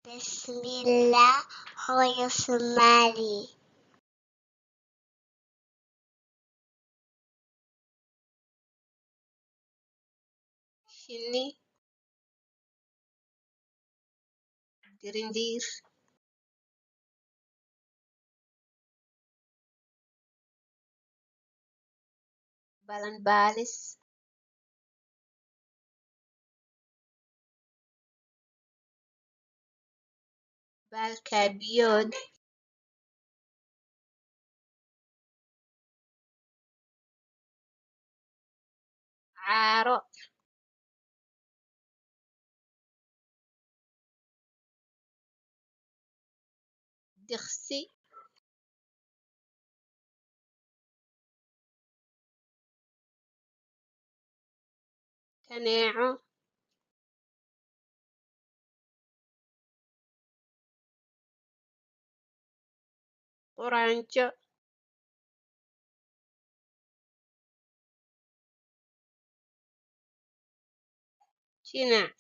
Bismillah, hooyo Soomaali. Shinni, dirindiir, balanbaalis, baalka-biyood, caaro, diqsi, kaneeco, quraanjo, jinac,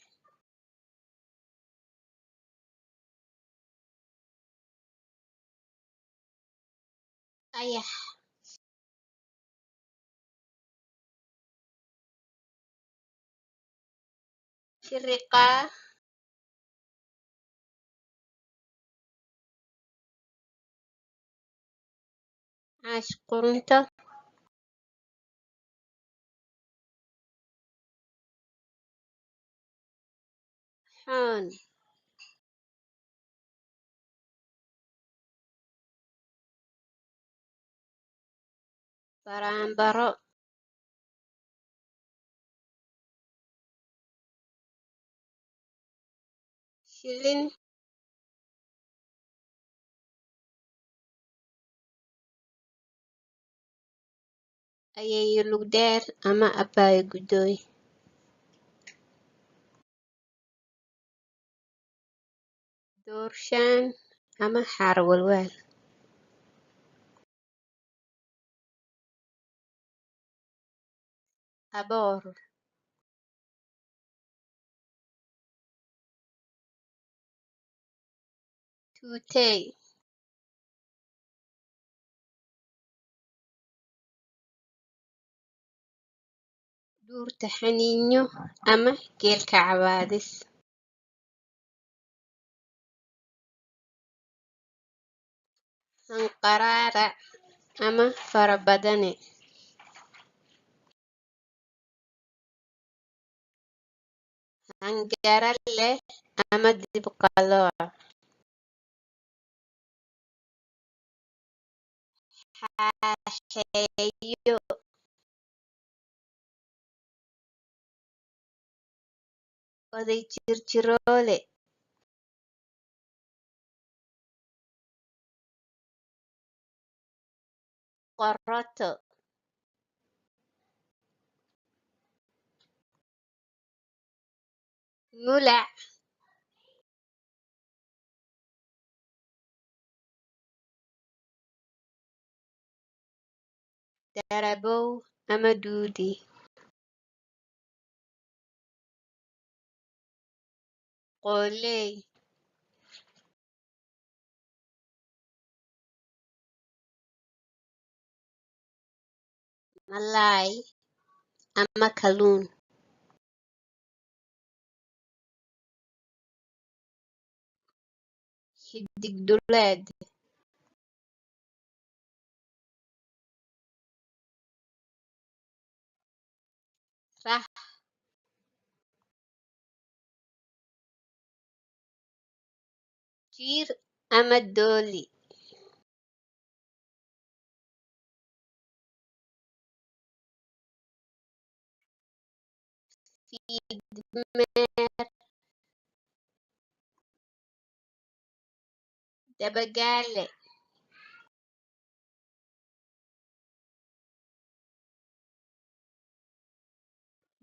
ayax, jiriqaa, caash-qurunto, xoon, baraanbaro, shilin, ayeeyo lug-dheer ama abbayo guddoy, doorshaan ama xaaro-walwaal, aboor, tuutey, dhurta xaniinyo ama geel ka cabaadis, hanqararac ama faro-badane, hangarale ama dib-qalooc, xaaxeeyo, oday jirjiroole, qoroto, mulac, darabow ama duudi, qoolley, malaay ama kalluun, xiddig dhuleed, rah, jiir ama dooli, fiidmeer, dabagaale,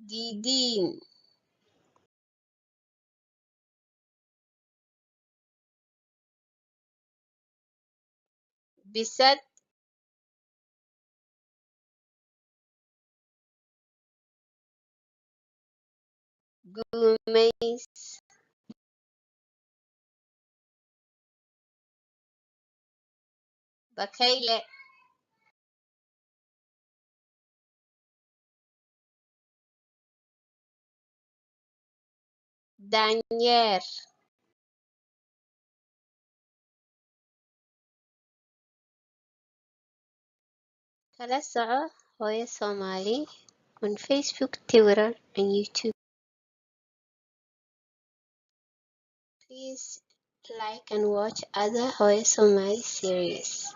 diidiin, bisad, guumays. Bakayle. Daanyeer. Kala soco Hooyo Soomaali on Facebook, Twitter, and YouTube. Please like and watch other Hooyo Somali series.